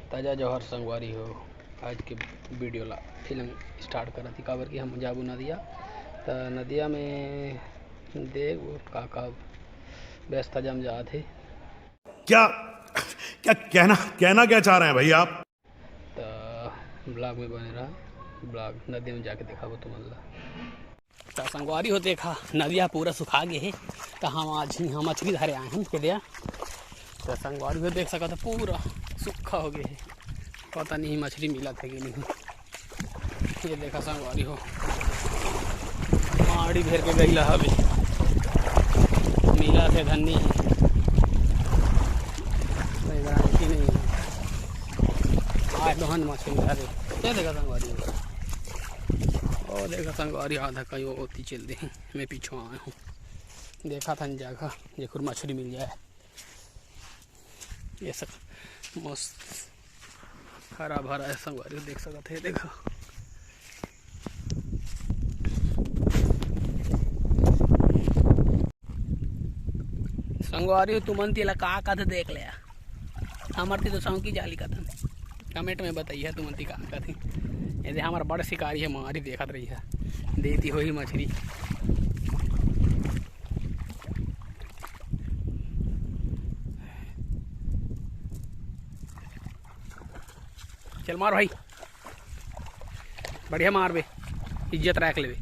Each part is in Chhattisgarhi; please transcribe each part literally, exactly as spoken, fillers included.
ताजा जोहार संगवारी हो, आज के वीडियो ला फिलम स्टार्ट करत ही, काबर कि हम जाबो नदिया, त नदिया में देखबो का का व्यवस्था जम जात हे। क्या, क्या कहना, कहना क्या चाह रहे हैं भाई आप? त ब्लॉग में बने रहा, ब्लॉग नदिया में जाके देखाबो तुमन ला। त संगवारी हो, देखा, नदिया पूरा सुखा गे हे। त हम आज इहाँ मछली धरे आए हन, के दिया। त संगवारी हो, देख सकत हो, पूरा सूखा हो गे हे। पता नहीं मछली मिलत हे कि नहीं। ये देखा संगवारी हो, माड़ी भेर के गइला हवे, मिलत हे धन्नी हे, कोई गारंटी नहीं हे। आज तो हन मछली मिला दे। ये देखा संगवारी हो, ओ देखा संगवारी, आधा कहीं ओती चल दे, मैं पीछे आया हूँ। देखा था जगह जेखर मछली मिल जाए। ये सब मस्त हरा भरा हे संगवारी, देख सकत हे। देखो संगवारी हो, तुमन तेला का कथे देख ले, हमर ती तो सौंकी जाली कथन। कमेंट में बताइए तुमन ती का कथे। यदि हमर बड़ शिकारी हे, मारी देखत रही हे, देती होही मछली। चल मार भाई, बढ़िया मार बे, इज्जत रख लेबे।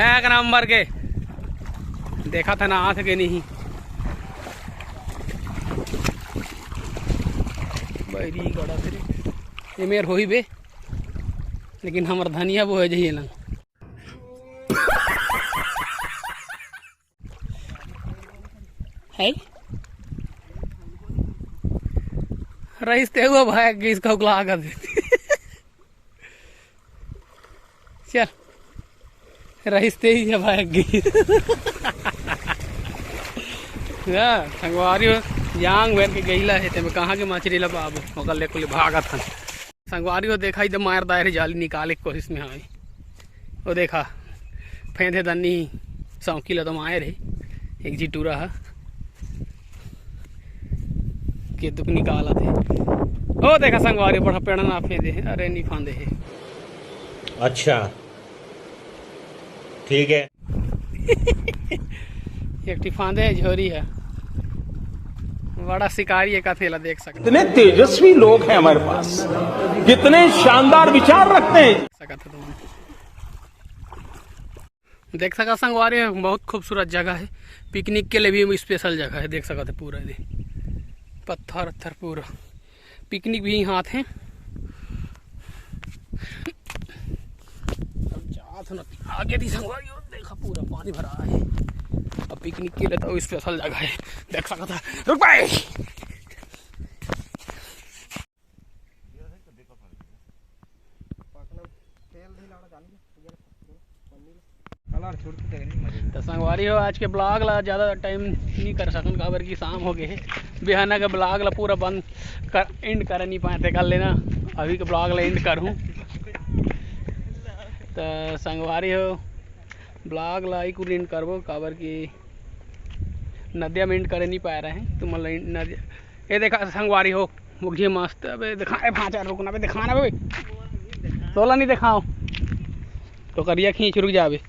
एक नंबर के। देखा था ना, आथे के नहीं। बैरी गड़ा तेरे। ये मेर होही बे, लेकिन हमर धनिया वो है जही लंग। है? रईस ते हुआ भाई, इसका उगला आगा दे। चल, रईस ते ही है भाई, गिर। या, संगवारी हो, जांग भर के गइला हे, ते में कहाँ के मछली ला पाबो, ओकर ले कुल भागत हन। संगवारी हो, देखा, इधर मार दायर हे जाली निकाले के कोशिश में हवे। ओ देखा, फेंदे दन्नी सौंकी ला तो मार हे, एक झी टूरा ह। के दुख निकालत हे। ओ देखा संगवारी, बड़ा पेड़ ना फेंदे हे। अरे, नी फांदे हे। अच्छा, ठीक है। एक ठी फांदे हे, झोरी हे। बड़ा शिकारी हे, कथेला देख सकत। इतने तेजस्वी लोग हैं हमारे पास, कितने शानदार विचार रखते हैं। सकत हे तुमन। देख सकत संगवारी, बहुत खूबसूरत जगह हे, पिकनिक के लिए भी स्पेशल जगह हे। देख सकत हे पूरा एदे पत्थर उत्थर पूरा, पिकनिक भी इहाँ आथे। अब जात हन आगे दी संगवारी, देखा पूरा पानी भरा हे। अब पिकनिक के लिए तो स्पेशल जगह हे, देख सकत हे। रुक भाई। तो संगवारी हो, आज के ब्लॉग ला ज़्यादा टाइम नहीं कर सकन, काबर कि शाम हो गए हे। बिहाना के ब्लॉग ला पूरा बंद कर, एंड कर नहीं पाए थे, कर लेना। अभी के ब्लॉग ला एंड करूँ। तो संगवारी हो, ब्लॉग ला ही कुल एंड करबो, काबर कि नदिया में एंड करे नहीं पाए रहे। तुम नदिया, ये देखा संगवारी हो, मुखिया मस्त। अबे दिखा, ए, भांचा, रुकना बे, दिखाना बे। तोला नहीं दिखाओ तो करिया खींच, रुक जा बे।